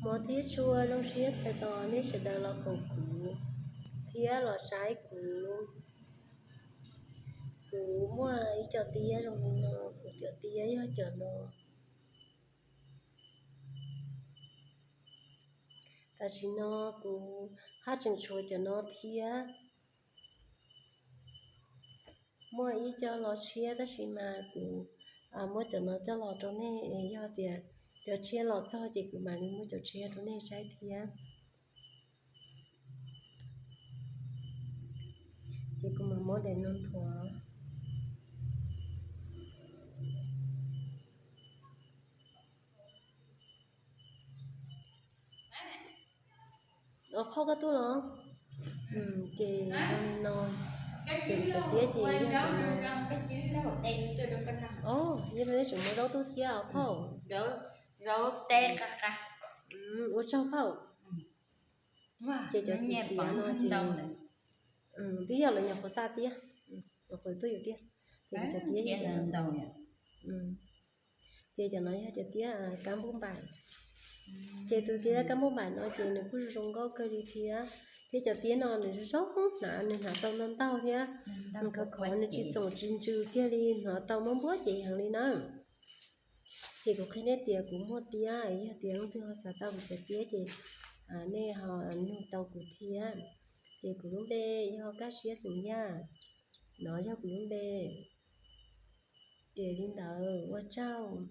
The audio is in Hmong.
Hmov thiab tshua, zoo siab txais tos nej sawv daws los koom kuv thiab los saib kuv. Kuv muaj ib co tiab zoo li no, kuv cov tiab yog cov no. Tam sim no kuv haj tseem tshuav cov no thiab. Muaj ib co los tshiab tab sis mas kuv muab cov no coj los rau nej, yog tias cov tshiab los txog ces kuv mam li muab cov tshiab rau nej saib thiab. Ces kuv mam muab daim no nthuav. Phauj, koj tuaj los? Ces no, ces cov tiab ces yog cov no. Yog li nej tseem muaj zaub tuaj thiab os phauj? Ua tsaug phauj. Ces cov xim xiav no ces twb yog lawv nyuam qhuav xa tiab, nyuam qhuav tuaj yuav tiab. Ces cov tiab yog cov no. Ces cov no yog cov tiab kab npauj npaim. Ces tus tiab kab npauj npaim no ces nws kuj zoo nkauj kawg li thiab. Thiab cov tiab no nws zoo hnav, nws hnav tau ntau ntau thiab. Nws khov khov, nws tsis txoom tsis ntsws kiag li, hnav tau muab npuab ces heev li na. Ces kuv qhia nej tias kuv muaj tiab, yog tias leej twg ho xav tau kuv cov tiab ces nej ho nug tau kuv thiab. Ces kuv lub npe yog Kaj Siab xeem Yaj, no yog kuv lub npe. Ces li ntawd ua tsaug.